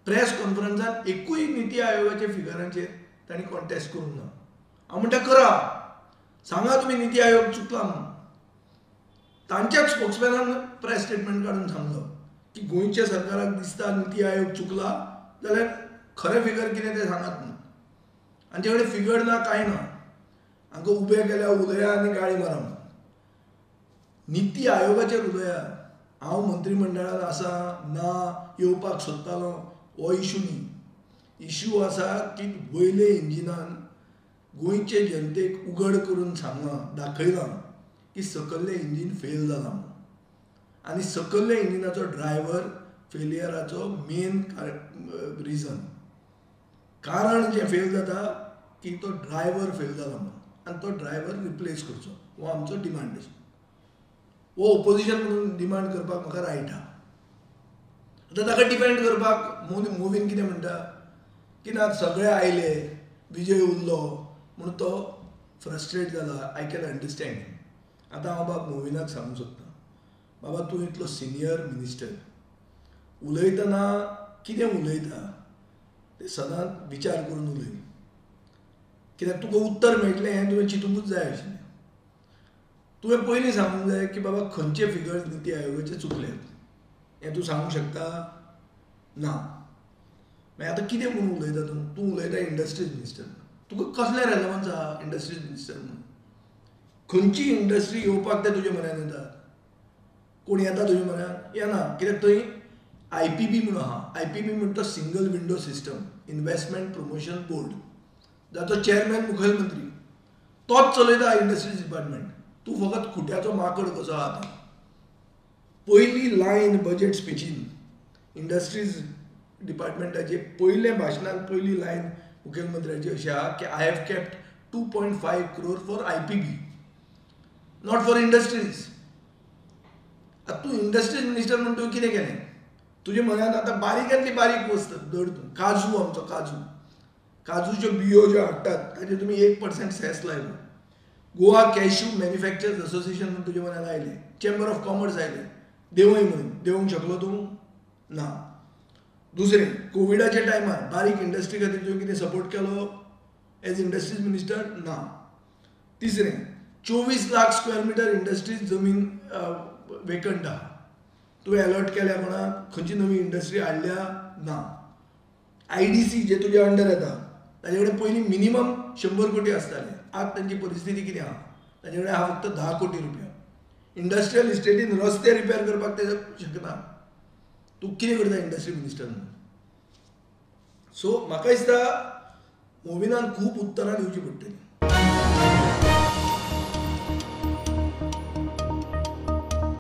Press कॉन्फरन्सान एकूय निती आयोगाच्या फिगरांचेर तांणी कॉन्टेस्ट करूंक ना. हांव म्हणटा करा, सांगा तुमी निती आयोग चुकला म्हणून. तांच्याच स्पोक्समॅनान प्रेस स्टेटमेंट काडून सांगलो की गोंयच्या सरकाराक दिसता निती आयोग चुकला जाल्यार खरें फिगर कितें तें सांगात म्हणून. हांचे कडेन फिगर ना, कांय ना. हांकां उबे केल्या उलया आनी गाळी मारा म्हणून. निती आयोगाचेर उलया. हांव मंत्रीमंडळान आसा ना, येवपाक सोदतालो, हो इशू न्ही. इशू आसा की वयले इंजिनान गोंयचे जनतेक उगड करून सांगलां, दाखयलां की सकयल्लें इंजीन फेल जालां म्हणून. आनी सकयल्ल्या इंजिनाचो ड्रायव्हर फेलियराचो मेन रिजन, कारण जें फेल जाता की तो ड्रायव्हर फेल जाला म्हणून, आनी तो ड्रायव्हर रिप्लेस करचो हो आमचो डिमांड आशिल्लो. हो ओपोजिशन म्हणून डिमांड करपाक म्हाका रायट आहा. आतां ताका डिफेंड करपाक मोवीन कितें म्हणटा की ना सगळे आयले, विजय उरलो म्हणून तो फ्रस्ट्रेट जाला. I can understand. आतां हांव बाब मोविनाक सांगूंक सोदतां, बाबा तूं इतलो सिनियर मिनिस्टर, उलयतना कितें उलयता तें सदांच विचार करून उलय, कित्याक तुका उत्तर मेळटलें हें तुवें चिंतुकूच जाय आशिल्लें. तुवें पयलीं सांगूंक जाय की बाबा खंयचे फिगर्स निती आयोगाचे चुकल्यात हें तूं सांगूंक शकता ना. मागीर आतां कितें म्हणून उलयता तूं? तूं उलयता इंडस्ट्रीज मिनिस्टर, तुका कसलें रेलेवन्स आहा इंडस्ट्रीज मिनिस्टर म्हणून? खंयची इंडस्ट्री येवपाक ते तुजे म्हऱ्यान येतात? कोण येता तुजे म्हऱ्यान? येना. कित्याक थंय IPB म्हणून आहा. IPB म्हणटा single window system, investment promotion board, जाचो चेअरमॅन मुखेलमंत्री, तोच चलयता इंडस्ट्रीज डिपार्टमेंट. तूं फकत खुट्याचो माकड कसो आहा. आतां पयली लायन बजेट स्पिचीन इंडस्ट्रीज डिपार्टमेंटाचे पयले भाशणान पयली लायन मुखेलमंत्र्याची अशी आहा की I have kept 2.5 crore for IPB, not for industries. आतां तूं इंडस्ट्रीज मिनिस्टर म्हूण तुवें कितें केलें? तुजे म्हऱ्यांत आतां बारीकांतली बारीक वस्त धर तूं काजू, आमचो काजू, काजूच्यो बियो ज्यो हाडटात ताचेर तुमी 1% सेस लायलो. गोवा कॅश्यू मॅन्युफॅक्चर्स असोसिएशन म्हूण तुजे म्हऱ्यांत आयलें, चेंबर ऑफ कॉमर्स आयलें, देंवय म्हणून देंवोंक शकलो तूं? ना. दुसरें, कोविडाच्या टायमार बारीक इंडस्ट्री खातीर तुवें कितें सपोर्ट केलो एज इंडस्ट्रीज मिनिस्टर? ना. तिसरें, 24 लाख स्क्वेअर मिटर इंडस्ट्रीज जमीन वेकंट आहा, तुवें अलर्ट केल्या कोणाक? खंयची नवी इंडस्ट्री हाडल्या? ना. IDC जे तुज्या अंडर येता ताजे कडेन पयलीं मिनिमम 100 कोटी आसताले, आज तांची परिस्थिती कितें आहा? ताजे कडेन आहा फक्त 10 कोटी रुपया. इंडस्ट्रियल इस्टेटीन रस्ते रिपेर करपाक ते शकना. तूं कितें करता इंडस्ट्री मिनिस्टर म्हणून? सो म्हाका दिसता मोविनान खूब उत्तरां दिवची पडटलीं.